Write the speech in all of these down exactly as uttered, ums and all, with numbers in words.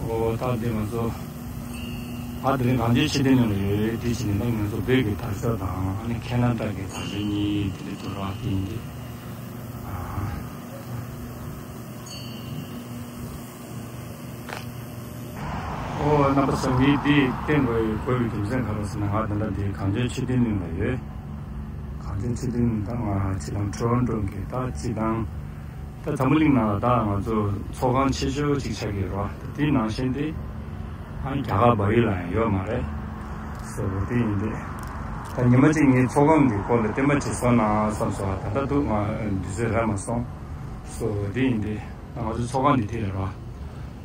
ཨོ་ད་འདི་ང་ཚོ་ཨ་དེ་རིང་གངས་ཅན་ཆོས་ལྡན་གླིང་ལ་ཡོད། དེ་བྱས་ནས་ད་ང་ཚོ་བོད་ཀྱི་དར་ལྕོག་དང་ཨ་ནི་ཁེ་ན་ཌ་གི་དར་ལྕོག་གཉིས་དེ་འདྲ་འདུག་ར། དེ་ཡིན་ཏེ། ཨོ་རྣམ་པ་ཚོ། ངས་འདི་བསྟན་དགོས་དགོས་པའི་རྒྱུ་མཚན་ག་རེ་ཟེར་ན། ང་ད་ལྟ་འདི་གངས་ཅན་ཆོས་ལྡན་གླིང་ལ་ཡོད། གངས་ཅན་ཆོས་ལྡན་གླིང་ད་ང་སྤྱིར་བཏང་ཊོ་རོན་ཊོ་གི་ད་སྤྱིར་བཏང་ད་འཛམ་བུ་གླིང་ནང་ལ་ད་ང་ཚོ་ཚོགས་ཁང་ཆེ་ཤོས་ཅིག་ཆགས་ཀྱི་ཡོད་རེད་བ། ད་དེའི་ནང་བཞིན་དེ་ཨ་རྒྱ་གར་བལ་ཡུལ་ལ་ཡང་ཡོད་མ་རེད། སོ་དེ་ཡིན་ཏེ། ད་ཉི་མ་གཅིག་ངས་ཚོགས་ཁང་གི་སྐོར་ལ་བསྟན་པ་ཅིག་བཟོ་ན་བསམ་སོང་། ད་ལྟ་འདུག་ང་དུས་ཚོད་རག་མ་སོང་། སོ་དེ་ཡིན་ཏེ། ད་ང་ཚོ་ཚོགས་ཁང་འདི་དེ་རེད་ར།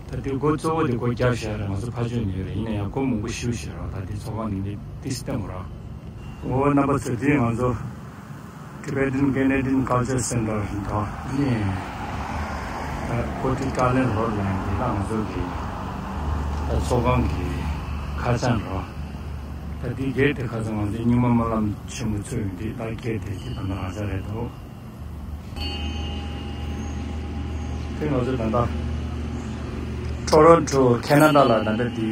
ད་དེ་སྒོ་གཙོ་བོ་དེ་སྒོ་རྒྱབ་བཞག་རེད། ང་ཚོ་ཕར་ཕྱོགས་ནས་ཡོད་རེད། ཡིན་ན་ཡང་སྒོ་མང་པོ་ཞིག་བཞག་ར། ད་དེ་ཚོགས་ཁང་འདི་འདི་ཏིས་བསྟན་དགོས་ར། འོ་རྣམ་པ་ཚོ། དེ་ང་ཚོ་Tibetan Canadian Culture Center དང་ནི་ད་ཀོ་ཏི་ཀ་ལན་རོ་ལ་ཡང་འདི་ལ་ང་ཚོ་གི་ད་ཚོགས་ཁང་གི་ཁ་བྱང་ར། ད་དེ་གེ་ཊི་དེ་ཁ་སང་ང་ཚོ་རྙིང་མ་སྨོན་ལམ་ཆེན་མོ་ཚོ་ཡོད་འདི་ད་གེ་ཊི་དེ་དེ་ད་ང་རང་ཅག་རེད་འདུག་དེ་ང་ཚོ་ད་ལྟ་ཊོ་རོན་ཊོ་ཁེ་ན་ཌ་ལ་ད་ལྟ་དེ་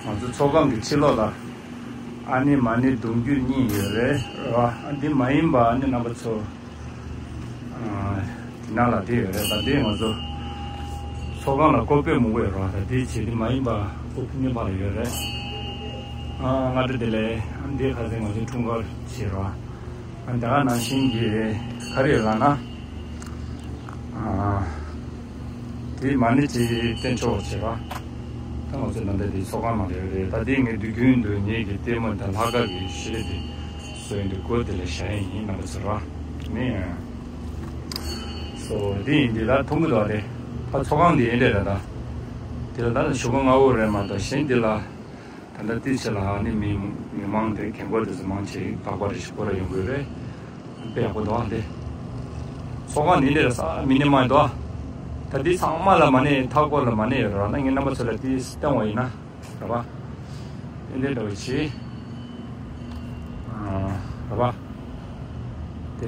ང་ཚོ་ཚོགས་ཁང་གི་ཕྱི་ལོགས་ལ་ཨ་ནི་མ་ཎི་གདུང་རྒྱུད་གཉིས་ཡོད་རེད་ར། ཨ་འདི་མ་ཡིན་པ་ཨ་ནི་རྣམ་པ་ཚོ་ཨ་དེ་ནང་ལ་དེ་ཡོད་རེད། ད་དེ་ང་ཚོ་ཚོགས་ཁང་ལ་ཀོ་པེ་མང་པོ་ཡོད་ར། ད་དེ་བྱེད་དེ་མ་ཡིན་པ་ཀོ་པེ་གཉིས་པ་ལ་ཡོད་རེད། ཨ་སྔ་དྲོ་བདེ་ལེགས། ཨ་འདི་ཁ་སང་ང་ཚོ་འཁྲུངས་སྐར་བྱེད་ར། ཨ་ད་ག་ནང་བཞིན་གྱི་ག་རེ་ལབ་ན། ཨ་དེ་མ་ཎི་ཅིག་བསྟན་ཆོག་བྱེད་པ། ད་ང་ཚོ་ད་ལྟ་དེ་ཚོགས་ཁང་ནང་ལ་ཡོད་རེད། ད་དེ་ངས་དུས་རྒྱུན་དུ་ངེད་ཀྱི་ལྟད་མོ་དང་ལྷག་དཀར་གྱི་ཤེས་རིག་དེ་བཟོ་ཡིན་དུས་སྒོ་དེ་ལ་བཞག་ཡིན། རྣམ་པ་ཚོ་ར། ནི་སོ་དེ་ཡིན་དེ་ལ་མཐོང་གི་འདུག་རེད། ད་ཚོགས་ཁང་དེ་ཡིན་རེད་ད། ད་དེ་ལ་ད་ཞོགས་པ་སྔ་པོ་རེད་མ་གཏོགས། གཞན་དེ་ལ་ད་ལྟ་དེའི་ཆེད་ལ་ནི་མི་མི་མང་དེ་རྒན་གོག་དེ་ཚོ་མང་ཆེ་རྟག་པར་རེ་ཞིག་སྐོར་ར་ཡོང་དགོས་རེད། དཔེ་ཡག་པོ་འདུག་ཨ་འདི། ཚོགས་ཁང་ནི་འདི་རེད་ས། མི་ནི་མང་འདུག་ཨ། ད་འདི་ཚང་མ་ལ་མ་ཎི་མཐའ་སྐོར་ལ་མ་ཎི་ཡོད་རེད་བ། ད་ངས་རྣམ་པ་ཚོ་ལ་དེ་བསྟན་པ་ཡིན་ན་རེད་བ། དེ་འདྲ་འདྲ་བོ་བྱེད། ཨ་རེད་བ། དེ་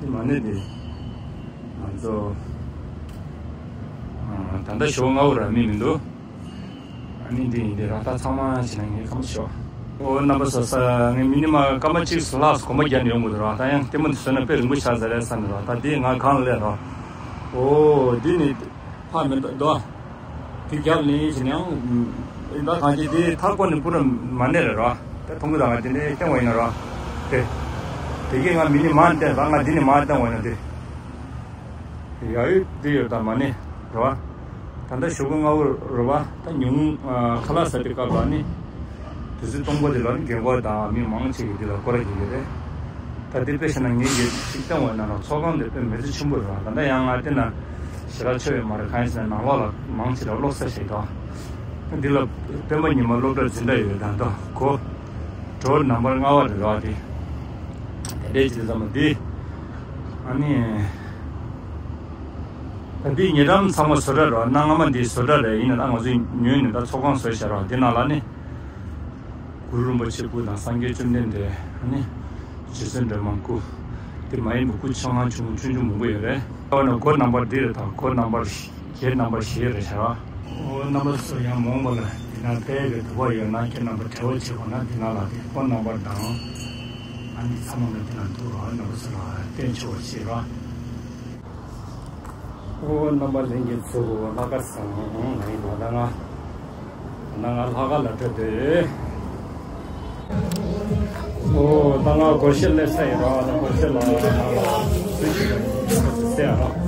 དེ་མ་ཎི་དེ་ང་ཚོ་ཨ་ད་ལྟ་ཞོགས་སྔ་པོ་ར་མི་མི་འདུག་ཨ་ནི་འདི་ཡིན་འདི་ར། ད་ཚང་མ་བྱས་ན་ངས་ཁམས་ཤོག་ཨོ་རྣམ་པ་ཚོ། ས་ངས་མི་ནི་མ་སྐར་མ་གཅིག་ལྷག་གོམ་པ་རྒྱབ་ནས་ཡོང་དགོས་འདུག་ར། ད་ཡང་ལྟད་མོ་འདི་བཟོས་ན་དཔེ་རིང་པོ་ཆགས་ས་རེད་བསམ་འདུག་ར། ད་འདི་ང་གང་ལ་སླེབས་ར། ཨོ་འདི་ནི་ཕ་མི་འདུག་དེ་རྒྱབ་ནས་བྱས་ན་ཡང་ད་གང་ཅི་དེ་མཐའ་སྐོར་ནས་པུ་ར་མ་ཎི་རེད་ར། ད་མཐོང་གི་ད་ང་དེ་འདྲའི་བསྟན་པ་ཡིན་ན་ར། དེ་དེ་གིས་ང་མི་ནི་མ་བསྟན་ད། ང་འདི་ནི་མ་བསྟན་པ་ཡིན་ན་དེ། ཡ་ཡོད་འདི་ཡོད་ད་མ་ཎི་རེད་བ། ད་ལྟ་ཞོགས་པ་སྔ་པོ་རེད་བ། ད་ཉུང་ཨ་ཁ་ལག་ཟ་དུས་སྐབས་ལ་ནི་དུས་ཚོད་སྟོང་པ་དེ་ལ་ནི་རྒན་གོག་དང་མི་མང་ཆེ་གིས་འདི་ལ་སྐོར་ར་བྱེད་ཀྱི་རེད། ད་འདི་དཔེ་བྱས་ན་ངེད་ཀྱིས་ཅིག་བསྟན་པ་ཡིན་ན་ར། ཚོགས་ཁང་འདི་དཔེ་མི་ཚེ་ཆེན་པོ་རེད་བ། ད་ལྟ་ཡང་ང་བལྟས་ན་ཞེ་དྲག་ཆེ་བ་མ་རེད། གང་ཡིན་ཟེར་ན་ནང་ལོགས་ལ་མང་ཆེ་ར་ཀློག་ས་ཞིག་འདུག་འདི་ལ་སྤེན་པ་ཉི་མ་སློབ་གྲྭར་འཛིན་གྲྭ་ཡོད། ད་ལྟ་གོ་ཌོར་ནམ་བར་ལྔ་པ་རེད་ར། དེ་དེ་འདྲའི་ཅིག་ཙམ་འདི། ཨ་ནི། ད་འདི་ཉེ་འགྲམ་ཚང་མ་བཟོ་གྲྭ་རེད། གནའ་སྔ་མ་འདི་བཟོ་གྲྭ་རེད། ཡིན་ན་ད་ང་ཚོས་ཉོས་ནས་ད་ཚོགས་ཁང་བཟོས་བཞག་ར། འདི་ནང་ལ་ནི་གུ་རུ་རིན་པོ་ཆེ་སྐུ་དང་སངས་རྒྱས་བཅོམ་ལྡན་འདས། ཨ་ནི་རྗེ་བཙུན་སྒྲོལ་མ་སྐུ། དེ་མ་ཡིན་པའི་སྐུ་ཆུང་ཆུང་ཆུང་ཆུང་མང་པོ་ཡོད་རེད། ཨ་ནི་སྒོ་ནམ་བར་འདི་རེད། ད་སྒོ་ནམ་བར་ཁྱེད་རྣམ་པར་ཞེས་རེ་ཆེ་བ། ཨོ་རྣམ་པ་ཚོ་ཡང་མོང་བ་ལ་འདི་ན་དཔེ་རེ་དུ་བ་ཡོད་ན་ཁྱེད་རྣམ་པ་བྲེལ་བ་བྱེད་དགོས་ན་འདི་ན་ལ་དེ་ཕོན་ནམ་པར་དང་། ཨ་ནི་ཚང་མ་ལ་འདི་ན་འདུག་ར། རྣམ་པ་ཚོ་ལ་བསྟན་ཆོག་བྱེད་ར། ཨོ་རྣམ་པ་ལྷན་རྒྱས་ཚོ་ལྷག་དཀར་བཟང་ང་ཡིན་ནོ་ད་ང་། ད་ང་ལྷག་དཀར་ལ་འགྲོ་འདོད། ཨོ་ད་ང་སྒོར་གཞས་སླེབས་ས་ཡིན་ར། ད་སྒོར་གཞས་ལ་ང་ལ་སུ་ཞིག་གིས་གསལ་ར།